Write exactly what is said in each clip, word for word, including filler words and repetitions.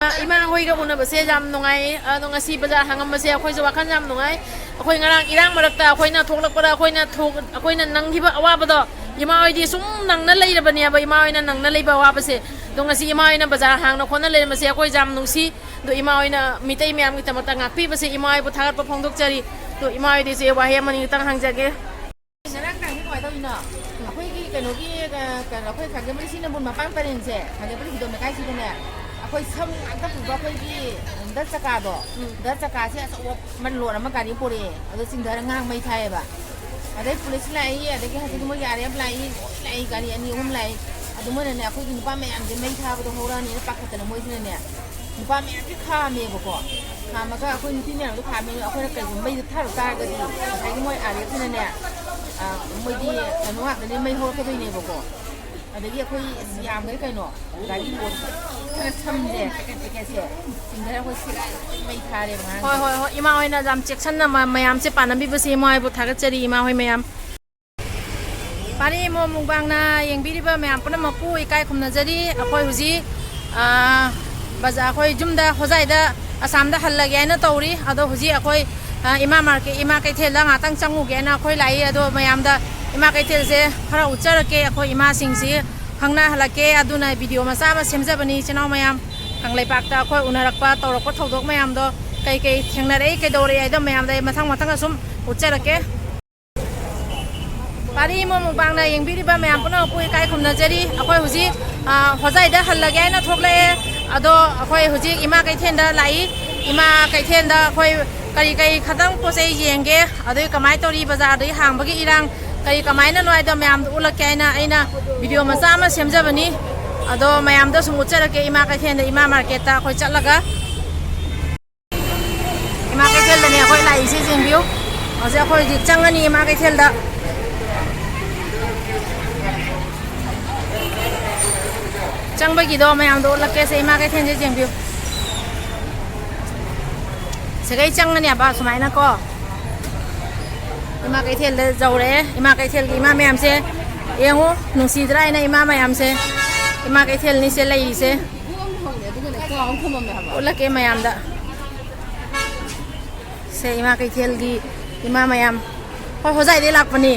ꯏꯃꯥ ꯍꯣꯏꯒ ꯎꯅꯕꯁꯦ ꯌꯥꯝ ꯅꯨꯡꯉꯥꯏ꯫ ꯑꯗꯣ ꯉꯁꯤ ꯕꯖꯥꯔ ꯍꯥꯡꯉꯝꯕꯁꯦ ꯑꯩꯈꯣꯏꯁꯨ ꯋꯥꯈꯜ ꯌꯥꯝ ꯅꯨꯡꯉꯥꯏ꯫ ꯑꯩꯈꯣꯏ ꯉꯔꯥꯡ ꯏꯔꯥꯡ ꯃꯔꯛꯇ ꯑꯩꯈꯣꯏꯅ ꯊꯣꯛꯂꯛꯄꯗ ꯑꯩꯈꯣꯏꯅ ꯊꯣꯛ-, ꯑꯩꯈꯣꯏꯅ ꯅꯪꯈꯤꯕ ꯑꯋꯥꯕꯗꯣ ꯏꯃꯥ ꯍꯣꯏꯗꯤ ꯁꯨꯝ ꯅꯪꯅ ꯂꯩꯔꯕꯅꯦꯕ, ꯏꯃꯥ ꯍꯣꯏꯅ ꯅꯪꯅ ꯂꯩꯕ ꯑꯋꯥꯕꯁꯦ꯫ ꯑꯗꯣ ꯉꯁꯤ ꯏꯃꯥ ꯍꯣꯏꯅ ꯕꯖꯥꯔ ꯍꯥꯡꯅ ꯈꯣꯠꯅ ꯂꯩꯔꯝꯕꯁꯦ ꯑꯩꯈꯣꯏꯁꯨ ꯌꯥꯝ ꯅꯨꯡꯁꯤ꯫ ꯑꯗꯣ ꯏꯃꯥ ꯍꯣꯏꯅ ꯃꯤꯇꯩ ꯃꯌꯥꯝꯒꯤꯗꯃꯛꯇ ꯉꯥꯛꯄꯤꯕꯁꯦ ꯏꯃꯥ ꯍꯣꯏꯕꯨ ꯊꯥꯒꯠꯄ ꯐꯣꯡꯗꯣꯛꯆꯔꯤ꯫ ꯑꯗꯣ ꯏꯃꯥ ꯍꯣꯏꯗꯁꯦ ꯋꯥꯍꯩ ꯑꯃꯅꯤ ꯈꯛꯇꯪ ꯍꯪꯖꯒꯦ꯫ ꯉꯔꯥꯡ ꯅꯨꯡꯗꯥꯡꯁꯦ ꯀꯃꯥꯏꯅ ꯇꯧꯔꯤꯅꯣ? ꯑꯩꯈꯣꯏꯒꯤ ꯀꯩꯅꯣꯒꯤ, ꯑ, ꯀꯩꯅꯣ, ꯑꯩꯈꯣꯏ ꯈꯥꯒꯦꯝꯕꯨꯡ ꯁꯤ ꯅꯝꯕꯣꯜ ꯃꯄꯥꯟ ꯄꯔꯦꯡꯁꯦ, ꯈꯥꯒꯦꯝꯕꯨꯡ ꯍꯤꯗꯣꯝ ꯂꯩꯀꯥꯏꯁꯤꯗꯅꯦ, ꯑꯩꯈꯣꯏ ꯁꯝ ꯉꯥꯛꯇ ꯄꯨꯕ ꯑꯩꯈꯣꯏꯒꯤ ꯗꯁ ꯆꯀꯥꯗꯣ, ꯎꯝ꯫ ꯗꯁ ꯆꯀꯥꯁꯦ ꯑꯆꯧꯕ ꯑꯃ, ꯂꯣꯠ ꯑꯃ ꯒꯥꯔꯤ ꯄꯨꯔꯛꯑꯦ, ꯑꯗꯣ ꯆꯤꯡꯊꯔ ꯉꯥ ꯃꯩ ꯊꯥꯏꯌꯦꯕ꯫ ꯑꯗꯩ ꯄꯨꯂꯤꯁ ꯂꯥꯛꯏ, ꯑꯗꯒꯤ ꯍꯧꯖꯤꯛ ꯃꯣꯏꯒꯤ ꯑꯥꯔ ꯑꯦꯐ ꯂꯥꯛꯏ, ꯂꯣꯏ ꯂꯥꯛꯏ, ꯒꯥꯔꯤ ꯑꯅꯤ ꯑꯍꯨꯝ ꯂꯥꯛꯏ꯫ ꯑꯗꯨ ꯃꯣꯏꯅꯅꯦ, ꯑꯩꯈꯣꯏꯒꯤ ꯅꯨꯄꯥ ꯃꯌꯥꯝꯁꯦ ꯃꯩ ꯊꯥꯕꯗꯣ ꯍꯧꯔꯛꯑꯅꯤꯅ ꯄꯥꯈꯠꯇꯅ ꯃꯣꯏꯁꯤꯅꯅꯦ, ꯅꯨꯄꯥ ꯃꯌꯥꯝꯁꯦ ꯈꯥꯝꯃꯦꯕꯀꯣ꯫ ꯈꯥꯝꯃꯒ ꯑꯩꯈꯣꯏ ꯅꯨꯄꯤ ꯃꯌꯥꯝꯗꯣ ꯈꯥꯝꯃꯦ, ꯑꯩꯈꯣꯏꯅ ꯀꯩꯒꯨꯝꯕ ꯃꯩꯗꯣ ꯊꯥꯔꯨ ꯇꯥꯔꯒꯗꯤ ꯉꯁꯥꯏꯒꯤ ꯃꯣꯏ ꯑꯥꯔ ꯑꯦꯐꯁꯤꯅꯅꯦ, ꯑ, ꯃꯣꯏꯗꯤ ꯀꯩꯅꯣ ꯉꯥꯛꯇꯅꯦ, ꯃꯩ ꯍꯧꯔꯛꯀꯗꯣꯏꯅꯦꯕꯀꯣ꯫ ꯑꯗꯒꯤ ꯑꯩꯈꯣꯏ ꯑꯁ ꯌꯥꯝꯈ꯭ꯔꯦ ꯀꯩꯅꯣ, ꯒꯥꯔꯤ ꯂꯣꯗ ꯈꯔ ꯁꯝꯁꯦ, ꯄꯦꯀꯦꯠ ꯄꯦꯀꯦꯠꯁꯦ ꯆꯤꯡꯊꯔ ꯑꯩꯈꯣꯏ ꯁꯦꯒꯥꯏ ꯂꯣꯏ ꯃꯩ ꯊꯥꯔꯦꯕ ꯉꯔꯥꯡꯁꯦ꯫ ꯍꯣꯏ, ꯍꯣꯏ, ꯍꯣꯏ, ꯏꯃꯥ ꯍꯣꯏꯅ ꯌꯥꯝ ꯆꯦꯛꯁꯤꯟꯅ ꯃ-, ꯃꯌꯥꯝꯁꯦ ꯄꯥꯟꯅꯕꯤꯕꯁꯦ ꯏꯃꯥ ꯍꯣꯏꯕꯨ ꯊꯥꯒꯠꯆꯔꯤ, ꯏꯃꯥ ꯍꯣꯏ ꯃꯌꯥꯝ꯫ ꯄꯥꯔꯤ ꯏꯃꯣꯝ ꯃꯨꯛꯕꯥꯡꯅ ꯌꯦꯡꯕꯤꯔꯤꯕ ꯃꯌꯥꯝ ꯄꯨꯝꯅꯃꯛꯄꯨ ꯏꯀꯥꯏ ꯈꯨꯝꯅꯖꯔꯤ꯫ ꯑꯩꯈꯣꯏ ꯍꯧꯖꯤꯛ, ꯑ, ꯕꯖꯥꯔ, ꯑꯩꯈꯣꯏ ꯌꯨꯝꯗ, ꯍꯣꯖꯥꯏꯗ, ꯑꯁꯥꯝꯗ ꯍꯜꯂꯒꯦ ꯍꯥꯏꯅ ꯇꯧꯔꯤ꯫ ꯑꯗꯣ ꯍꯧꯖꯤꯛ ꯑꯩꯈꯣꯏ, ꯑ, ꯏꯃꯥ ꯃꯥꯔꯀꯦꯠ, ꯏꯃꯥ ꯀꯩꯊꯦꯜꯗ ꯉꯥꯛꯇꯪ ꯆꯪꯉꯨꯒꯦꯅ ꯑꯩꯈꯣꯏ ꯂꯥꯛꯏ꯫ ꯑꯗꯣ ꯃꯌꯥꯝꯗ ꯏꯃꯥ ꯀꯩꯊꯦꯜꯁꯦ ꯈꯔ ꯎꯠꯆꯔꯛꯀꯦ꯫ ꯑꯩꯈꯣꯏ ꯏꯃꯥꯁꯤꯡꯁꯤ ꯈꯪꯅꯍꯜꯂꯛꯀꯦ꯫ ꯑꯗꯨꯅ ꯚꯤꯗꯤꯑꯣ ꯃꯆꯥ ꯑꯃ ꯁꯦꯝꯖꯕꯅꯤ꯫ ꯏꯆꯤꯟ ꯏꯅꯥꯎ ꯃꯌꯥꯝ, ꯀꯪꯂꯩꯄꯥꯛꯇ ꯑꯩꯈꯣꯏ ꯎꯅꯔꯛꯄ, ꯇꯧꯔꯛꯄ ꯊꯧꯗꯣꯛ ꯃꯌꯥꯝꯗꯣ ꯀꯩ ꯀꯩ ꯊꯦꯡꯅꯔꯛꯏ, ꯀꯩꯗꯧꯔꯛꯏ ꯍꯥꯏꯗꯣ ꯃꯌꯥꯝꯗ ꯑꯩ ꯃꯊꯪ ꯃꯊꯪ ꯑꯁꯨꯝ ꯎꯠꯆꯔꯛꯀꯦ꯫ ꯄꯥꯔꯤ ꯏꯃꯣꯝ ꯃꯨꯛꯕꯥꯡꯅ ꯌꯦꯡꯕꯤꯔꯤꯕ ꯃꯌꯥꯝ ꯄꯨꯝꯅꯃꯛꯄꯨ ꯏꯀꯥꯏ ꯈꯨꯝꯅꯖꯔꯤ꯫ ꯑꯩꯈꯣꯏ ꯍꯧꯖꯤꯛ, ꯑ, ꯍꯣꯖꯥꯏꯗ ꯍꯜꯂꯒꯦ ꯍꯥꯏꯅ ꯊꯣꯛꯂꯛꯑꯦ꯫ ꯑꯗꯣ ꯑꯩꯈꯣꯏ ꯍꯧꯖꯤꯛ ꯏꯃꯥ ꯀꯩꯊꯦꯜꯗ ꯂꯥꯛꯏ꯫ ꯏꯃꯥ ꯀꯩꯊꯦꯜꯗ ꯑꯩꯈꯣꯏ ꯀꯔꯤ ꯀꯔꯤ ꯈꯇꯪ ꯄꯣꯠ ꯆꯩ ꯌꯦꯡꯒꯦ, ꯑꯗꯨꯒꯤ ꯀꯃꯥꯏꯅ ꯇꯧꯔꯤ, ꯕꯖꯥꯔꯗꯒꯤ ꯍꯥꯡꯕꯒꯤ ꯏꯔꯥꯡ ꯀꯔꯤ ꯀꯃꯥꯏꯅꯅꯣ ꯍꯥꯏꯗꯣ ꯃꯌꯥꯝꯗ ꯎꯠꯂꯛꯀꯦ ꯍꯥꯏꯅ ꯑꯩꯅ ꯚꯤꯗꯤꯑꯣ ꯃꯆꯥ ꯑꯃ ꯁꯦꯝꯖꯕꯅꯤ꯫ ꯑꯗꯣ ꯃꯌꯥꯝꯗ ꯁꯨꯝ ꯎꯠꯆꯔꯛꯀꯦ, ꯏꯃꯥ ꯀꯩꯊꯦꯜꯗ, ꯏꯃꯥ ꯃꯥꯔꯀꯦꯠꯇ ꯑꯩꯈꯣꯏ ꯆꯠꯂꯒ꯫ ꯏꯃꯥ ꯀꯩꯊꯦꯜꯗꯅꯦ ꯑꯩꯈꯣꯏ ꯂꯥꯛꯏꯁꯦ, ꯌꯦꯡꯕꯤꯌꯨ꯫ ꯍꯧꯖꯤꯛ ꯑꯩꯈꯣꯏ ꯍꯧꯖꯤꯛ ꯆꯪꯉꯅꯤ ꯏꯃꯥ ꯀꯩꯊꯦꯜꯗ꯫ ꯆꯪꯕꯒꯤꯗꯣ ꯃꯌꯥꯝꯗꯣ ꯎꯠꯂꯛꯀꯦꯁꯦ, ꯏꯃꯥ ꯀꯩꯊꯦꯜꯁꯦ ꯌꯦꯡꯕꯤꯌꯨ꯫ ꯁꯤꯒꯩ ꯆꯪꯉꯅꯦꯕ ꯁꯨꯃꯥꯏꯅꯀꯣ꯫ ꯏꯃꯥ ꯀꯩꯊꯦꯜꯗ ꯌꯧꯔꯛꯑꯦ꯫ ꯏꯃꯥ ꯀꯩꯊꯦꯜꯒꯤ ꯏꯃꯥ ꯃꯌꯥꯝꯁꯦ ꯌꯦꯡꯉꯨ, ꯅꯨꯡꯁꯤꯗ꯭ꯔꯥ ꯍꯥꯏꯅ ꯏꯃꯥ ꯃꯌꯥꯝꯁꯦ꯫ ꯏꯃꯥ ꯀꯩꯊꯦꯜꯅꯤꯁꯦ ꯂꯩꯔꯤꯁꯦ꯫ ꯀꯌꯥ ꯑꯃ ꯊꯝꯃꯝꯃꯦ ꯍꯥꯏꯕ? ꯎꯠꯂꯛꯀꯦ ꯃꯌꯥꯝꯗ꯫ ꯁꯦ, ꯏꯃꯥ ꯀꯩꯊꯦꯜꯒꯤ ꯏꯃꯥ ꯃꯌꯥꯝ꯫ ꯍꯣꯏ, ꯍꯣꯖꯥꯏꯗꯩ ꯂꯥꯛꯄꯅꯤ꯫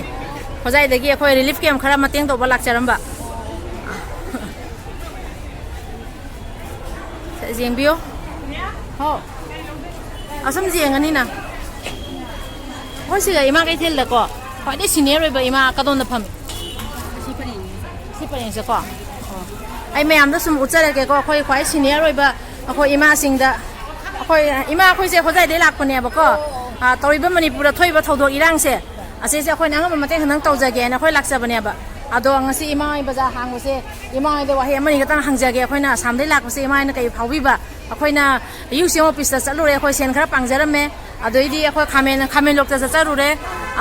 ꯍꯣꯖꯥꯏꯗꯒꯤ ꯑꯩꯈꯣꯏ relief camp ꯈꯔ ꯃꯇꯦꯡ ꯇꯧꯕ ꯂꯥꯛꯆꯔꯝꯕ꯫ ꯁꯦ, ꯌꯦꯡꯕꯤꯌꯨ꯫ ꯍꯣ꯫ ꯑꯁꯨꯝ ꯌꯦꯡꯉꯅꯤꯅ꯫ ꯑꯩꯈꯣꯏ ꯁꯤꯗ ꯏꯃꯥ ꯀꯩꯊꯦꯜꯗꯀꯣ ꯈ꯭ꯋꯥꯏꯗꯩ senior ꯑꯣꯏꯕ ꯏꯃꯥ ꯀꯗꯣꯝꯗ ꯐꯝꯃꯤ? ꯁꯤ ꯄꯔꯦꯡꯁꯦꯀꯣ꯫ ꯑꯣ꯫ ꯑꯩ ꯃꯌꯥꯝꯗ ꯁꯨꯝ ꯎꯠꯆꯔꯛꯀꯦꯀꯣ꯫ ꯑꯩꯈꯣꯏ ꯈ꯭ꯋꯥꯏ senior ꯑꯣꯏꯕ ꯑꯩꯈꯣꯏ ꯏꯃꯥꯁꯤꯡꯗ, ꯑꯩꯈꯣꯏ ꯏꯃꯥ, ꯑꯩꯈꯣꯏꯁꯦ ꯍꯣꯖꯥꯏꯗꯩ ꯂꯥꯛꯄꯅꯦꯕꯀꯣ꯫ ꯑꯥ, ꯇꯧꯔꯤꯕ ꯃꯅꯤꯄꯨꯔꯗ ꯊꯣꯛꯏꯕ ꯊꯧꯗꯣꯛ ꯏꯔꯥꯡꯁꯦ, ꯑꯁꯤꯁꯦ ꯑꯩꯈꯣꯏꯅ ꯑꯉꯝꯕ ꯃꯇꯦꯡ ꯈꯤꯇꯪ ꯇꯧꯖꯒꯦꯅ ꯑꯩꯈꯣꯏ ꯂꯥꯛꯆꯕꯅꯦꯕ꯫ ꯑꯗꯣ ꯉꯁꯤ ꯏꯃꯥ ꯍꯣꯏ ꯕꯖꯥꯔ ꯍꯥꯡꯕꯁꯦ, ꯏꯃꯥ ꯍꯣꯏꯗ ꯋꯥꯍꯩ ꯑꯃꯅꯤ ꯈꯛꯇꯪ ꯍꯪꯖꯒꯦ꯫ ꯑꯩꯈꯣꯏꯅ ꯑꯁꯥꯝꯗꯩ ꯂꯥꯛꯄꯁꯦ ꯏꯃꯥ ꯍꯣꯏꯅ ꯀꯩ ꯐꯥꯎꯕꯤꯕ? ꯑꯩꯈꯣꯏꯅ ꯌꯨ ꯁꯤ ꯑꯦꯝ ꯑꯣꯐꯤꯁꯇ ꯆꯠꯂꯨꯔꯦ, ꯑꯩꯈꯣꯏ ꯁꯦꯟ ꯈꯔ ꯄꯥꯡꯖꯔꯝꯃꯦ꯫ ꯑꯗꯩꯗꯤ ꯑꯩꯈꯣꯏ ꯈꯥꯃꯦꯟ, ꯈꯥꯃꯦꯟꯂꯣꯛꯇ ꯆꯠꯆꯔꯨꯔꯦ꯫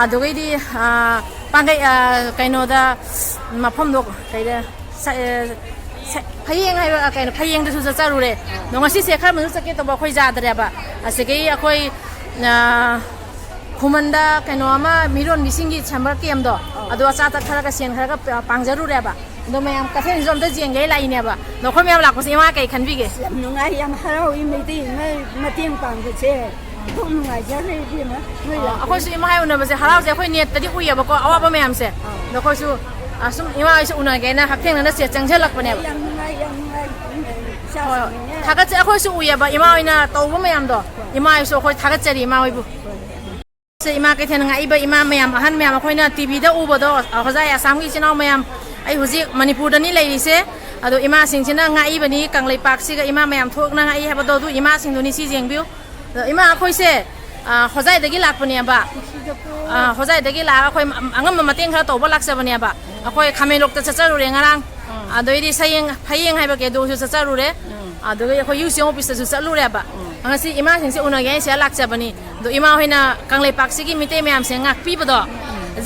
ꯑꯗꯨꯗꯒꯤꯗꯤ, ꯑꯥ, ꯄꯥꯡꯒꯩ, ꯑꯥ, ꯀꯩꯅꯣꯗ, ꯃꯐꯝꯗꯣ ꯀꯩꯗ, ꯁ-, ꯑꯦ, ꯁ-, ꯐꯌꯦꯡ ꯍꯥꯏꯕ, ꯑ, ꯀꯩꯅꯣ, ꯐꯌꯦꯡꯗꯁꯨ ꯆꯠꯆꯔꯨꯔꯦ꯫ ꯑꯗꯣ ꯉꯁꯤꯁꯦ ꯈꯔ ꯑꯃꯁꯨ ꯆꯠꯀꯦ ꯇꯧꯕ, ꯑꯩꯈꯣꯏ ꯌꯥꯗ꯭ꯔꯦꯕ꯫ ꯑꯁꯤꯗꯒꯤ ꯑꯩꯈꯣꯏ, ꯑ, ꯈꯨꯃꯟꯗ ꯀꯩꯅꯣ ꯑꯃ ꯃꯤꯔꯣꯟꯕꯤꯁꯤꯡꯒꯤ summer camp ꯗꯣ, ꯑꯗꯣ ꯑꯆꯥ ꯑꯊꯛ ꯈꯔꯒ ꯁꯦꯟ ꯈꯔꯒ ꯄ-, ꯄꯥꯡꯖꯔꯨꯔꯦꯕ꯫ ꯑꯗꯣ ꯃꯌꯥꯝ ꯀꯩꯊꯦꯜꯁꯤꯁꯨ ꯑꯝꯇ ꯌꯦꯡꯒꯦ ꯂꯥꯛꯏꯅꯦꯕ꯫ ꯑꯗꯣ ꯑꯩꯈꯣꯏ ꯃꯌꯥꯝ ꯂꯥꯛꯄꯁꯦ ꯏꯃꯥ ꯀꯩ ꯈꯟꯕꯤꯒꯦ? ꯌꯥꯝ ꯅꯨꯡꯉꯥꯏ, ꯌꯥꯝ ꯍꯔꯥꯎꯏ ꯃꯩꯇꯩ ꯏꯃꯥ ꯃꯇꯦꯡ ꯄꯥꯡꯕꯁꯦ꯫ ꯏꯊꯣꯛ ꯅꯨꯡꯉꯥꯏꯖꯔꯦ ꯏꯕꯦꯝꯃ꯫ ꯅꯣꯏ ꯑꯣ, ꯂꯥꯛꯄꯗ꯫ ꯑꯩꯈꯣꯏꯁꯨ ꯏꯃꯥ ꯍꯣꯏ ꯎꯅꯕꯁꯦ ꯍꯔꯥꯎꯖꯩ꯫ ꯑꯩꯈꯣꯏ net ꯇꯗꯤ ꯎꯏꯌꯦꯕꯀꯣ, ꯑꯋꯥꯕ ꯃꯌꯥꯝꯁꯦ꯫ ꯑꯥ꯫ ꯑꯗꯣ ꯑꯩꯈꯣꯏꯁꯨ, ꯑ, ꯁꯨꯝ ꯏꯃꯥ ꯍꯣꯏꯁꯨ ꯎꯅꯒꯦꯅ ꯍꯛꯊꯦꯡꯅꯅ ꯁꯤꯗ ꯆꯪꯁꯤꯜꯂꯛꯄꯅꯦꯕ꯫ ꯌꯥꯝ ꯅꯨꯡꯉꯥꯏ, ꯌꯥꯝ ꯅꯨꯡꯉꯥꯏ꯫ ꯍꯣꯏ꯫ ꯏꯆꯥꯁꯤꯡꯅꯅꯦ꯫ ꯊꯥꯒꯠꯆꯩ꯫ ꯑꯩꯈꯣꯏꯁꯨ ꯎꯏꯌꯦꯕ ꯏꯃꯥ ꯍꯣꯏꯅ ꯇꯧꯕ ꯃꯌꯥꯝꯗꯣ꯫ ꯏꯃꯥ ꯍꯣꯏꯁꯨ ꯑꯩꯈꯣꯏ ꯊꯥꯒꯠꯆꯔꯤ ꯏꯃꯥ ꯍꯣꯏꯕꯨ꯫ ꯁꯦ, ꯏꯃꯥ ꯀꯩꯊꯦꯜ ꯉꯥꯛꯏꯕ ꯏꯃꯥ ꯃꯌꯥꯝ, ꯑꯍꯟ ꯃꯌꯥꯝ, ꯑꯩꯈꯣꯏꯅ ꯇꯤ ꯚꯤꯗ ꯎꯕꯗꯣ, ꯑ, ꯍꯣꯖꯥꯏ ꯑꯁꯥꯝꯒꯤ ꯏꯆꯤꯟ ꯏꯅꯥꯎ ꯃꯌꯥꯝ, ꯑꯩ ꯍꯧꯖꯤꯛ ꯃꯅꯤꯄꯨꯔꯗꯅꯤ ꯂꯩꯔꯤꯁꯦ꯫ ꯑꯗꯣ ꯏꯃꯥꯁꯤꯡꯁꯤꯅ ꯉꯥꯛꯏꯕꯅꯤ, ꯀꯪꯂꯩꯄꯥꯛꯁꯤꯒ ꯏꯃꯥ ꯃꯌꯥꯝ ꯊꯣꯛꯅ ꯉꯥꯛꯏ ꯍꯥꯏꯕꯗꯣ, ꯑꯗꯨ ꯏꯃꯥꯁꯤꯡꯗꯨꯅꯤ꯫ ꯁꯤ ꯌꯦꯡꯕꯤꯌꯨ꯫ ꯑꯗꯣ ꯏꯃꯥ, ꯑꯩꯈꯣꯏꯁꯦ, ꯑ, ꯍꯣꯖꯥꯏꯗꯒꯤ ꯂꯥꯛꯄꯅꯦꯕ꯫ ꯑ, ꯍꯣꯖꯥꯏꯗꯒꯤ ꯂꯥꯛꯑꯒ ꯑꯩꯈꯣꯏ ꯑꯉꯝꯕ ꯃꯇꯦꯡ ꯈꯔ ꯇꯧꯕ ꯂꯥꯛꯆꯕꯅꯦꯕ꯫ ꯑꯩꯈꯣꯏ ꯈꯥꯃꯦꯟꯂꯣꯛꯇ ꯆꯠꯆꯔꯨꯔꯦ ꯉꯔꯥꯡ꯫ ꯑꯥ꯫ ꯑꯗꯩꯗꯤ ꯁꯌꯦꯡ, ꯐꯌꯦꯡ ꯍꯥꯏꯕ ꯀꯦꯗꯣꯁꯨ ꯆꯠꯆꯔꯨꯔꯦ꯫ ꯎꯝ꯫ ꯑꯗꯨꯒ ꯑꯩꯈꯣꯏ ꯌꯨ ꯁꯤ ꯑꯦꯝ ꯑꯣꯐꯤꯁꯇꯁꯨ ꯆꯠꯂꯨꯔꯦꯕ꯫ ꯎꯝ꯫ ꯉꯁꯤ ꯏꯃꯥꯁꯤꯡꯁꯦ ꯎꯅꯒꯦ ꯑꯩ ꯁꯤꯗ ꯂꯥꯛꯆꯕꯅꯤ꯫ ꯑꯗꯣ ꯏꯃꯥ ꯍꯣꯏꯅ ꯀꯪꯂꯩꯄꯥꯛꯁꯤꯒꯤ ꯃꯤꯇꯩ ꯃꯌꯥꯝꯁꯦ ꯉꯥꯛꯄꯤꯕꯗꯣ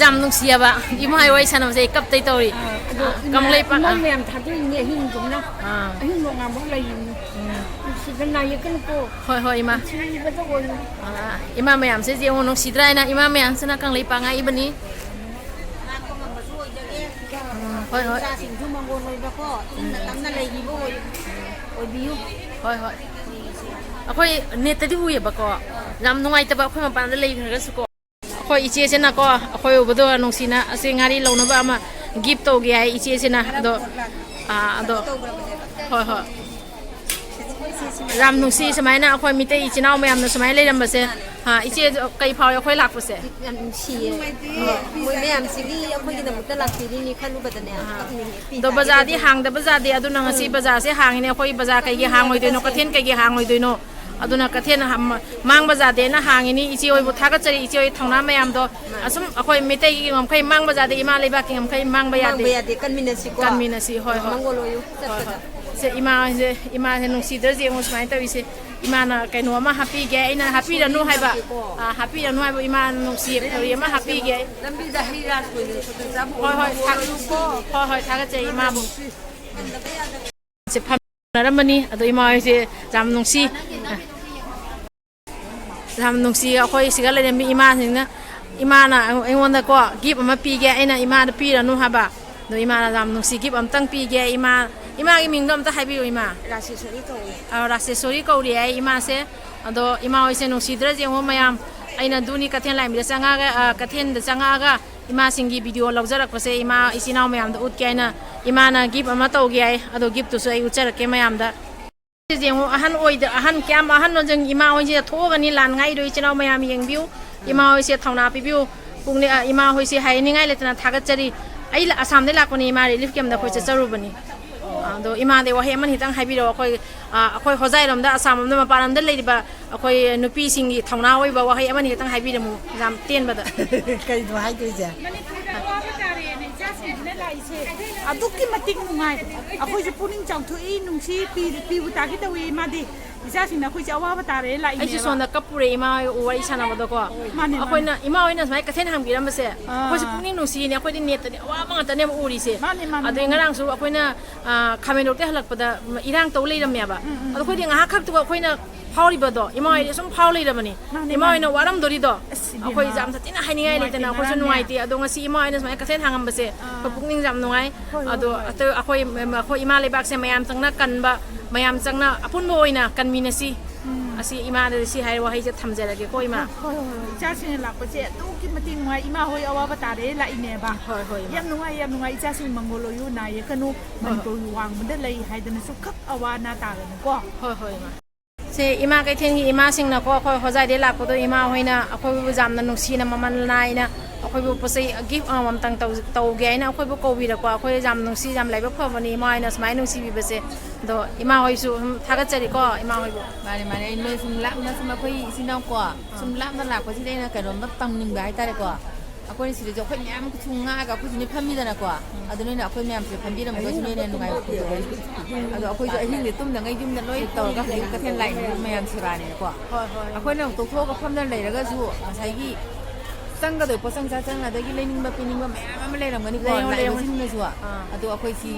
ꯌꯥꯝ ꯅꯨꯡꯁꯤꯌꯦꯕ꯫ ꯏꯃꯥ ꯍꯣꯏ ꯋꯥꯔꯤ ꯁꯥꯟꯅꯕꯁꯦ ꯑꯩ ꯀꯞꯇꯩ ꯇꯧꯔꯤ꯫ ꯑꯥ, ꯑꯗꯣ ꯑꯥ, ꯏꯃꯥ ꯀꯪꯂꯩꯄꯥꯛ, ꯏꯃꯧ ꯑꯥ꯫ ꯃꯌꯥꯝ ꯊꯥꯗꯣꯛꯏꯅꯦ ꯑꯍꯤꯡꯒꯨꯝꯅ꯫ ꯑꯥ꯫ ꯑꯍꯤꯡ ꯅꯣꯡꯉꯥꯟꯕ ꯂꯩꯔꯤꯅꯤ꯫ ꯎꯝ꯫ ꯅꯨꯡꯁꯤꯗꯅ ꯌꯦꯛꯀꯅꯨꯀꯣ꯫ ꯍꯣꯏ, ꯍꯣꯏ, ꯏꯃꯥ꯫ ꯅꯨꯡꯁꯤꯕꯗ ꯑꯣꯏꯌꯨ꯫ ꯑꯥ, ꯏꯃꯥ ꯃꯌꯥꯝꯁꯦ ꯌꯦꯡꯉꯨ, ꯅꯨꯡꯁꯤꯗ꯭ꯔꯥ ꯍꯥꯏꯅ ꯏꯃꯥ ꯃꯌꯥꯝꯁꯤꯅ ꯀꯪꯂꯩꯄꯥꯛ ꯉꯥꯛꯏꯕꯅꯤ꯫ ꯎꯝ, ꯍꯣꯏ, ꯍꯣꯏ꯫ ꯏꯆꯥꯁꯤꯡꯁꯨ ꯃꯪꯒꯣꯜ ꯑꯣꯏꯕꯀꯣ, ꯏꯪꯅ ꯇꯞꯅ ꯂꯩꯈꯤꯕ ꯑꯣꯏꯌꯨ꯫ ꯑꯣꯏꯕꯤꯌꯨ꯫ ꯍꯣꯏ, ꯍꯣꯏ꯫ ꯑꯩꯈꯣꯏ ꯅꯦꯠꯇꯗꯤ ꯎꯏꯌꯦꯕꯀꯣ, ꯌꯥꯝ ꯅꯨꯡꯉꯥꯏꯇꯕ, ꯑꯩꯈꯣꯏ ꯃꯄꯥꯟꯗ ꯂꯩꯈ꯭ꯔꯒꯁꯨꯀꯣ꯫ ꯑꯩꯈꯣꯏ ꯏꯆꯦꯁꯤꯅꯀꯣ, ꯑꯩꯈꯣꯏ ꯎꯕꯗꯣ ꯅꯨꯡꯁꯤꯅ ꯑꯁꯤ ꯉꯥꯔꯤ ꯂꯧꯅꯕ ꯑꯃ ꯒꯤꯐ ꯇꯧꯒꯦ ꯍꯥꯏ ꯏꯆꯦꯁꯤꯅ꯫ ꯑꯗꯣ, ꯑꯥ, ꯑꯗꯣ, ꯍꯣꯏ, ꯍꯣꯏ꯫ ꯌꯥꯝ ꯅꯨꯡꯁꯤ ꯁꯨꯃꯥꯏꯅ ꯑꯩꯈꯣꯏ ꯃꯤꯇꯩ ꯏꯆꯤꯟ ꯏꯅꯥꯎ ꯃꯌꯥꯝꯅ ꯁꯨꯃꯥꯏꯅ ꯂꯩꯔꯝꯕꯁꯦ꯫ ꯑꯥ, ꯏꯆꯦ, ꯀꯩ ꯐꯥꯎꯋꯦ ꯑꯩꯈꯣꯏ ꯂꯥꯛꯄꯁꯦ? ꯌꯥꯝ ꯅꯨꯡꯁꯤꯌꯦ꯫ ꯃꯣꯏ ꯃꯌꯥꯝꯁꯤꯒꯤ ꯑꯩꯈꯣꯏꯒꯤꯗꯃꯛꯇ ꯂꯥꯛꯄꯤꯔꯤꯅꯤ ꯈꯜꯂꯨꯕꯗꯅꯦ, ꯑꯥ꯫ ꯀꯞꯅꯤꯡꯉꯦ꯫ ꯄꯤ ꯑꯗꯣ ꯕꯖꯥꯔꯗꯤ ꯇꯥꯕꯤꯔꯗꯤ꯫ ꯍꯥꯡꯗꯕ ꯖꯥꯗꯦ, ꯑꯗꯨꯅ ꯉꯁꯤ ꯎꯝ꯫ ꯕꯖꯥꯔꯁꯦ ꯍꯥꯡꯉꯤꯅꯦ꯫ ꯑꯩꯈꯣꯏ ꯕꯖꯥꯔ ꯀꯩꯒꯤ ꯍꯥꯡꯉꯣꯏꯗꯣꯏꯅꯣ? ꯀꯩꯊꯦꯜ ꯀꯩꯒꯤ ꯍꯥꯡꯉꯣꯏꯗꯣꯏꯅꯣ? ꯑꯗꯨꯅ ꯀꯩꯊꯦꯜ ꯍꯥꯡ-, ꯃꯥꯡꯕ ꯖꯥꯗꯦꯅ ꯍꯥꯡꯉꯤꯅꯤ꯫ ꯏꯆꯦ ꯍꯣꯏꯕꯨ ꯊꯥꯒꯠꯆꯔꯤ, ꯏꯆꯦ ꯍꯣꯏ ꯊꯧꯅꯥ ꯃꯌꯥꯝꯗꯣ꯫ ꯑꯁꯨꯝ ꯑꯩꯈꯣꯏ ꯃꯤꯇꯩꯒꯤ ꯉꯝꯈꯩ ꯃꯥꯡꯕ ꯖꯥꯗꯦ, ꯏꯃꯥ ꯂꯩꯕꯥꯛꯀꯤ ꯉꯝꯈꯩ ꯃꯥꯡꯕ ꯌꯥꯗꯦ꯫ ꯃꯥꯡꯕ ꯌꯥꯗꯦ, ꯀꯟꯃꯤꯟꯅꯁꯤꯀꯣ꯫ ꯀꯟꯃꯤꯟꯅꯁꯤ, ꯍꯣꯏ, ꯍꯣꯏ꯫ ꯃꯪꯒꯣꯜ ꯑꯣꯏꯌꯨ ꯍꯣꯏ, ꯍꯣꯏ꯫ ꯆꯠꯄꯗ꯫ ꯁꯦ, ꯏꯃꯥꯁꯦ, ꯏꯃꯥꯁꯦ ꯅꯨꯡꯁꯤꯗ꯭ꯔꯁꯦ ꯌꯦꯡꯉꯨ ꯁꯨꯃꯥꯏꯅ ꯇꯧꯔꯤꯁꯦ꯫ ꯏꯃꯥꯅ ꯀꯩꯅꯣ ꯑꯃ ꯍꯥꯞꯄꯤꯒꯦ, ꯑꯩꯅ ꯍꯥꯞꯄꯤꯔꯅꯨ ꯍꯥꯏꯕ꯫ ꯑꯥ, ꯍꯥꯞꯄꯤꯔꯅꯨ ꯍꯥꯏꯕ, ꯏꯃꯥꯅ ꯅꯨꯡꯁꯤ ꯊꯧꯔꯤ ꯑꯃ ꯍꯥꯞꯄꯤꯒꯦ꯫ ꯂꯝꯕꯤꯗ ꯍꯩ ꯔꯥ ꯁꯣꯏꯗꯅ ꯈꯣꯠꯇꯅ ꯆꯥꯕ ꯍꯣꯏ, ꯍꯣꯏ, ꯑꯣꯏꯅꯕ ꯊꯥ-, ꯍꯣꯠꯅꯕꯤꯌꯨꯀꯣ꯫ ꯍꯣꯏ, ꯍꯣꯏ, ꯊꯥꯒꯠꯆꯩ ꯏꯃꯥꯕꯨ꯫ ꯁꯦ, ꯐꯝꯅꯔꯝꯕꯅꯤ꯫ ꯑꯗꯣ ꯏꯃꯥ ꯍꯣꯏꯁꯦ ꯌꯥꯝ ꯅꯨꯡꯁꯤ꯫ ꯌꯥꯝ ꯅꯨꯡꯁꯤ꯫ ꯑꯩꯈꯣꯏ ꯁꯤꯒ ꯂꯩꯔꯝꯃꯤ ꯏꯃꯥꯁꯤꯡꯅ, ꯏꯃꯥꯅ ꯑꯩꯉꯣꯟꯗꯀꯣ ꯒꯤꯐ ꯑꯃ ꯄꯤꯒꯦ, ꯑꯩꯅ ꯏꯃꯥꯗ ꯄꯤꯔꯅꯨ ꯍꯥꯏꯕ꯫ ꯑꯗꯣ ꯏꯃꯥꯅ ꯌꯥꯝ ꯅꯨꯡꯁꯤ, ꯒꯤꯐ ꯑꯝꯇꯪ ꯄꯤꯒꯦ꯫ ꯏꯃꯥ, ꯏꯃꯥꯒꯤ ꯃꯤꯡꯗꯣ ꯑꯝꯇ ꯍꯥꯏꯕꯤꯌꯨ, ꯏꯃꯥ꯫ ꯔꯥꯁꯦꯁꯣꯔꯤ ꯀꯧꯏ꯫ ꯑ, ꯔꯥꯁꯦꯁꯣꯔꯤ ꯀꯧꯔꯤ ꯍꯥꯏ ꯏꯃꯥꯁꯦ꯫ ꯑꯗꯣ ꯏꯃꯥ ꯍꯣꯏꯁꯦ ꯅꯨꯡꯁꯤꯗ꯭ꯔꯁꯦ ꯌꯦꯡꯉꯣ ꯃꯌꯥꯝ꯫ ꯑꯩꯅ ꯑꯗꯨꯅꯤ ꯀꯩꯊꯦꯜ ꯂꯥꯏꯟꯕꯤꯗ ꯆꯪꯉꯛꯑꯒ, ꯑ, ꯀꯩꯊꯦꯜꯗ ꯆꯪꯉꯛꯑꯒ ꯏꯃꯥꯁꯤꯡꯒꯤ ꯚꯤꯗꯤꯑꯣ ꯂꯧꯖꯔꯛꯄꯁꯦ ꯏꯃꯥ ꯏꯆꯤꯟ ꯏꯅꯥꯎ ꯃꯌꯥꯝꯗ ꯎꯠꯀꯦ ꯍꯥꯏꯅ ꯏꯃꯥꯅ ꯒꯤꯐ ꯑꯃ ꯇꯧꯒꯦ ꯍꯥꯏ꯫ ꯑꯗꯣ ꯒꯤꯐꯇꯨꯁꯨ ꯑꯩ ꯎꯠꯆꯔꯛꯀꯦ ꯃꯌꯥꯝꯗ꯫ ꯁꯤꯁꯦ ꯌꯦꯡꯉꯨ, ꯑꯍꯟ ꯑꯣꯏꯗ-, ꯑꯍꯟ ꯀꯌꯥꯝ ꯑꯍꯟ ꯑꯣꯏꯗ-, ꯏꯃꯥ ꯍꯣꯏꯁꯦ ꯊꯣꯛꯑꯒꯅꯤ ꯂꯥꯟ ꯉꯥꯏꯗꯣ, ꯏꯆꯤꯟ ꯏꯅꯥꯎ ꯃꯌꯥꯝ ꯌꯦꯡꯕꯤꯌꯨ꯫ ꯏꯃꯥ ꯍꯣꯏꯁꯦ ꯊꯧꯅꯥ ꯄꯤꯕꯤꯌꯨ꯫ ꯄꯨꯛꯅꯤꯡ, ꯑ, ꯏꯃꯥ ꯍꯣꯏꯁꯦ ꯍꯥꯏꯅꯤꯡꯉꯥꯏ ꯂꯩꯇꯅ ꯊꯥꯒꯠꯆꯔꯤ꯫ ꯑꯩ ꯂ-, ꯑꯁꯥꯝꯗꯩ ꯂꯥꯛꯄꯅꯦ ꯏꯃꯥ, ꯔꯤꯂꯤꯐ ꯀꯦꯝꯞꯇ ꯑꯩꯈꯣꯏ ꯆꯠꯆꯔꯨꯕꯅꯤ꯫ ꯑꯗꯣ ꯏꯃꯥꯗꯤ ꯋꯥꯍꯩ ꯑꯃꯅꯤ ꯈꯤꯇꯪ ꯍꯥꯏꯕꯤꯔꯛꯑꯣ꯫ ꯑꯩꯈꯣꯏ, ꯑ, ꯑꯩꯈꯣꯏ ꯍꯣꯖꯥꯏꯔꯣꯝꯗ, ꯑꯁꯥꯝ ꯂꯣꯝꯗ, ꯃꯄꯥꯟ ꯂꯝꯗ ꯂꯩꯔꯤꯕ ꯑꯩꯈꯣꯏ ꯅꯨꯄꯤꯁꯤꯡꯒꯤ ꯊꯧꯅꯥ ꯑꯣꯏꯕ ꯋꯥꯍꯩ ꯑꯃꯅꯤ ꯈꯤꯇꯪ ꯍꯥꯏꯕꯤꯔꯝꯃꯨ, ꯌꯥꯝ ꯇꯦꯟꯕꯗ꯫ ꯀꯩꯅꯣ ꯍꯥꯏꯗꯣꯏꯁꯦ? ꯃꯅꯤꯄꯨꯔꯗ ꯑꯋꯥꯕ ꯇꯥꯔꯦꯅ ꯏꯆꯥꯁꯤꯡꯁꯤꯅ ꯂꯥꯛꯏꯁꯦ꯫ ꯑꯗꯨꯛꯀꯤ ꯃꯇꯤꯛ ꯅꯨꯡꯉꯥꯏ꯫ ꯑꯩꯈꯣꯏꯁꯨ ꯄꯨꯛꯅꯤꯡ ꯆꯥꯎꯊꯣꯛꯏ, ꯅꯨꯡꯁꯤ, ꯄꯤ-, ꯄꯤꯕꯨ ꯇꯥꯒꯦ ꯇꯧꯏ ꯃꯥꯗꯤ꯫ ꯏꯆꯥꯁꯤꯡꯅ ꯑꯩꯈꯣꯏꯁꯦ ꯑꯋꯥꯕ ꯇꯥꯔꯦꯅ ꯑꯩꯁꯨ ꯂꯥꯛꯏꯅꯦꯕ꯫ ꯁꯣꯝꯗ ꯀꯞꯄꯨꯔꯦ ꯏꯃꯥ ꯍꯣꯏ ꯋꯥꯔꯤ ꯁꯥꯟꯅꯕꯗꯀꯣ꯫ ꯃꯥꯅꯦ, ꯑꯩꯈꯣꯏꯅ, ꯃꯥꯅꯦ꯫ ꯏꯃꯥ ꯍꯣꯏꯅ ꯁꯨꯃꯥꯏꯅ ꯀꯩꯊꯦꯜ ꯍꯥꯡꯕꯤꯔꯝꯕꯁꯦ, ꯑꯥ꯫ ꯑꯩꯈꯣꯏꯁꯨ ꯄꯨꯛꯅꯤꯡ ꯅꯨꯡꯁꯤꯅꯦ꯫ ꯑꯩꯈꯣꯏꯗꯤ ꯅꯦꯠꯇꯗꯤ ꯑꯋꯥꯕ ꯉꯥꯛꯇꯅꯦꯕ ꯎꯔꯤꯁꯦ꯫ ꯃꯥꯅꯦ, ꯃꯥꯅꯦ, ꯑꯗꯩ ꯃꯥꯅꯦ꯫ ꯉꯔꯥꯡꯁꯨ ꯑꯩꯈꯣꯏꯅ, ꯑꯥ, ꯈꯥꯃꯦꯟ ꯂꯧꯗꯩ ꯍꯜꯂꯛꯄꯗ ꯏꯔꯥꯡ ꯇꯧ ꯂꯩꯔꯝꯃꯦꯕ꯫ ꯎꯝ, ꯎꯝ, ꯑꯗꯣ ꯑꯩꯈꯣꯏꯗꯤ ꯎꯝ꯫ ꯉꯥꯏꯍꯥꯛ ꯈꯛꯇꯕꯨ ꯑꯩꯈꯣꯏꯅ ꯐꯥꯎꯔꯤꯕꯗꯣ ꯏꯃꯥ ꯍꯣꯏꯗꯤ ꯁꯨꯝ ꯐꯥꯎ ꯂꯩꯔꯕꯅꯤ꯫ ꯃꯥꯅꯦ, ꯏꯃꯥ ꯃꯥꯅꯦ꯫ ꯍꯣꯏꯅ ꯋꯥꯔꯝꯗꯣꯔꯤꯗꯣ ꯑꯁ, ꯏꯕꯦꯝꯃ꯫ ꯑꯩꯈꯣꯏ ꯌꯥꯝ ꯊꯤꯅ ꯍꯥꯏꯅꯤꯡꯉꯥꯏ ꯅꯨꯡꯉꯥꯏꯇꯦ ꯂꯩꯇꯅ ꯑꯩꯈꯣꯏꯁꯨ ꯉꯔꯥꯡꯅꯦ꯫ ꯅꯨꯡꯉꯥꯏꯇꯦ꯫ ꯑꯗꯣ ꯉꯁꯤ ꯏꯃꯥ ꯍꯣꯏꯅ ꯁꯨꯃꯥꯏꯅ ꯀꯩꯊꯦꯜ ꯍꯥꯡꯉꯝꯕꯁꯦ ꯑꯥ꯫ ꯑꯩꯈꯣꯏ ꯄꯨꯛꯅꯤꯡꯁꯦ ꯌꯥꯝ ꯅꯨꯡꯉꯥꯏ꯫ ꯍꯣꯏ, ꯍꯣꯏ, ꯑꯗꯣ ꯍꯣꯏ꯫ ꯑꯇꯩ ꯑꯩꯈꯣꯏ, ꯑꯩꯈꯣꯏ ꯏꯃꯥ ꯂꯩꯕꯥꯛꯁꯦ ꯃꯌꯥꯝ ꯆꯪꯅ ꯀꯟꯕ, ꯃꯌꯥꯝ ꯆꯪꯅ ꯑꯄꯨꯟꯕ ꯑꯣꯏꯅ ꯀꯟꯃꯤꯟꯅꯁꯤ꯫ ꯑꯁꯤ ꯏꯃꯥꯗꯗꯤ ꯁꯤ ꯍꯥꯏꯔ ꯋꯥꯍꯩꯁꯦ ꯊꯝꯖꯔꯒꯦꯀꯣ, ꯏꯃꯥ꯫ ꯍꯣꯏ ꯍꯣꯏ ꯍꯣꯏ, ꯏꯆꯥꯁꯤꯡꯅ ꯂꯥꯛꯄꯁꯦ ꯑꯗꯨꯛꯀꯤ ꯃꯇꯤꯛ ꯅꯨꯡꯉꯥꯏ꯫ ꯏꯃꯥ ꯍꯣꯏ ꯑꯋꯥꯕ ꯇꯥꯔꯦ ꯂꯥꯛꯏꯅꯦꯕ꯫ ꯍꯣꯏ, ꯍꯣꯏ, ꯏꯃꯥ꯫ ꯌꯥꯝ ꯅꯨꯡꯉꯥꯏ, ꯌꯥꯝ ꯅꯨꯡꯉꯥꯏ꯫ ꯏꯆꯥꯁꯤꯡ ꯃꯪꯒꯣꯜ ꯑꯣꯏꯌꯨ, ꯅꯥ ꯌꯦꯛꯀꯅꯨ, ꯃꯅꯤꯄꯨꯔꯒꯤ ꯋꯥꯡꯃꯗ ꯂꯩ ꯍꯥꯏꯗꯅꯁꯨ ꯈꯛ ꯑꯋꯥ ꯑꯅꯥ ꯇꯥꯒꯅꯨꯀꯣ꯫ ꯍꯣꯏ, ꯍꯣꯏ, ꯏꯃꯥ꯫ ꯁꯦ, ꯏꯃꯥ ꯀꯩꯊꯦꯜꯒꯤ ꯏꯃꯥꯁꯤꯡꯅꯀꯣ, ꯑꯩꯈꯣꯏ ꯍꯣꯖꯥꯏꯗꯩ ꯂꯥꯛꯄꯗꯣ, ꯏꯃꯥ ꯍꯣꯏꯅ ꯑꯩꯈꯣꯏꯕꯨ ꯌꯥꯝꯅ ꯅꯨꯡꯁꯤꯅ, ꯃꯃꯜ ꯅꯥꯏꯅ ꯑꯩꯈꯣꯏꯕꯨ ꯄꯣꯠ ꯆꯩ ꯒꯤꯐ ꯑꯃꯃꯝꯇꯪ ꯇꯧ-, ꯇꯧꯒꯦ ꯍꯥꯏꯅ ꯑꯩꯈꯣꯏꯕꯨ ꯀꯧꯕꯤꯔꯛꯄ꯫ ꯑꯩꯈꯣꯏ ꯌꯥꯝ ꯅꯨꯡꯁꯤ, ꯌꯥꯝ ꯂꯥꯏꯕꯛ ꯐꯕꯅꯤ ꯏꯃꯥ ꯍꯣꯏꯅ ꯁꯨꯃꯥꯏꯅ ꯅꯨꯡꯁꯤꯕꯤꯕꯁꯦ꯫ ꯑꯗꯣ ꯏꯃꯥ ꯍꯣꯏꯁꯨ ꯁꯨꯝ ꯊꯥꯒꯠꯆꯔꯤꯀꯣ, ꯏꯃꯥ ꯍꯣꯏꯕꯨ꯫ ꯃꯥꯅꯦ, ꯃꯥꯅꯦ꯫ ꯑꯩ ꯅꯣꯏ ꯁꯨꯝ ꯂꯥꯞꯅ, ꯁꯨꯝ ꯑꯩꯈꯣꯏ ꯏꯆꯤꯟ ꯏꯅꯥꯎ ꯀꯣ, ꯁꯨꯝ ꯂꯥꯞꯅ ꯂꯥꯛꯄꯁꯤꯗ ꯑꯩꯅ ꯀꯩꯅꯣꯝꯇ ꯇꯝꯅꯤꯡꯕ ꯍꯥꯏꯇꯥꯔꯦꯀꯣ꯫ ꯑꯩꯈꯣꯏꯅ ꯁꯤꯗꯁꯨ ꯑꯩꯈꯣꯏ ꯃꯌꯥꯝ ꯁꯨꯝ ꯉꯥꯛꯑꯒ ꯑꯩꯈꯣꯏꯁꯨ ꯅꯣꯏ ꯐꯝꯃꯤꯗꯅꯀꯣ꯫ ꯑꯗꯨ ꯅꯣꯏꯅ ꯑꯩꯈꯣꯏ ꯃꯌꯥꯝꯁꯦ ꯐꯝꯕꯤꯔꯝꯃꯒꯁꯨ ꯅꯣꯏꯅ ꯅꯨꯡꯉꯥꯏꯕ ꯐꯣꯡꯗꯣꯛꯑꯦ꯫ ꯑꯗꯣ ꯑꯩꯈꯣꯏꯁꯨ ꯑꯍꯤꯡꯁꯦ ꯇꯨꯝꯗꯉꯩ ꯌꯨꯝꯗ ꯂꯣꯏ ꯇꯧꯔꯒ ꯍꯧꯖꯤꯛ ꯀꯩꯊꯦꯜ ꯂꯥꯛꯏꯅꯦ, ꯃꯌꯥꯝ ꯁꯦꯕꯥꯅꯦꯅꯀꯣ꯫ ꯍꯣꯏ, ꯍꯣꯏ꯫ ꯑꯩꯈꯣꯏꯅ ꯑꯃꯨꯛ ꯇꯣꯛꯊꯣꯛꯑꯒ ꯐꯝꯗꯅ ꯂꯩꯔꯒꯁꯨ ꯉꯁꯥꯏꯒꯤ ꯆꯪꯒꯗꯣꯏ ꯄꯣꯠꯆꯪ ꯆꯥꯆꯪ, ꯑꯗꯒꯤ ꯂꯩꯅꯤꯡꯕ ꯄꯤꯅꯤꯡꯕ ꯃꯌꯥꯝ ꯑꯃ ꯂꯩꯔꯝꯒꯅꯤꯀꯣ, ꯂꯩꯔꯝꯒꯅꯤ, ꯂꯩꯔꯝꯒꯅꯤ꯫ ꯂꯥꯛꯏꯕꯁꯤꯡꯅꯁꯨ꯫ ꯑꯥ꯫ ꯑꯗꯣ ꯑꯩꯈꯣꯏ ꯁꯤ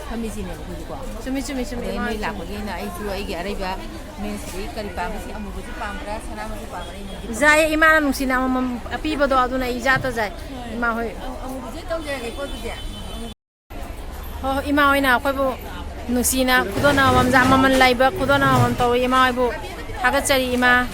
ꯐꯝꯃꯤꯁꯤꯅꯦꯕ ꯑꯩꯈꯣꯏꯁꯨꯀꯣ꯫ ꯆꯨꯝꯃꯤ, ꯆꯨꯝꯃꯤ, ꯆꯨꯝꯃꯤ, ꯑꯗꯩ ꯏꯃꯥ ꯅꯣꯏ ꯍꯣꯏ, ꯆꯨꯝꯃꯤ꯫ ꯂꯥꯛꯄꯒꯤꯅ ꯑꯩꯁꯨ ꯑꯩꯒꯤ ꯑꯔꯩꯕ ꯃꯦꯟꯁꯤꯗꯒꯤ ꯀꯔꯤ ꯄꯥꯝꯃꯤ, ꯁꯤ ꯑꯃꯨꯕꯁꯤ ꯄꯥꯝꯕ꯭ꯔꯥ, ꯁꯅꯥꯃꯆꯨ ꯄꯥꯝꯕ꯭ꯔꯥ, ꯑꯩ ꯃꯨꯟꯗꯤ ꯌꯥꯏꯌꯦ, ꯏꯃꯥꯅ ꯅꯨꯡꯁꯤꯅ ꯑꯃꯃꯝ ꯑꯄꯤꯕꯗꯣ ꯑꯗꯨꯅ ꯑꯩ ꯏꯖꯥꯇ ꯖꯥꯏ, ꯏꯃꯥ ꯍꯣꯏ꯫ ꯑꯃꯨꯕꯁꯦ ꯇꯧꯖꯔꯒꯦꯀꯣ ꯑꯗꯨꯗꯤ꯫ ꯍꯣꯏ, ꯍꯣꯏ, ꯏꯃꯥ ꯍꯣꯏꯅ ꯑꯩꯈꯣꯏꯕꯨ ꯅꯨꯡꯁꯤꯅ ꯈꯨꯗꯣꯜ ꯑꯃꯃꯝ, ꯃꯃꯜ ꯂꯩꯕ ꯈꯨꯗꯣꯜ ꯑꯃꯃꯝ ꯇꯧꯔꯤ꯫ ꯏꯃꯥ ꯍꯣꯏꯕꯨ ꯊꯥꯒꯠꯆꯔꯤ, ꯏꯃꯥ꯫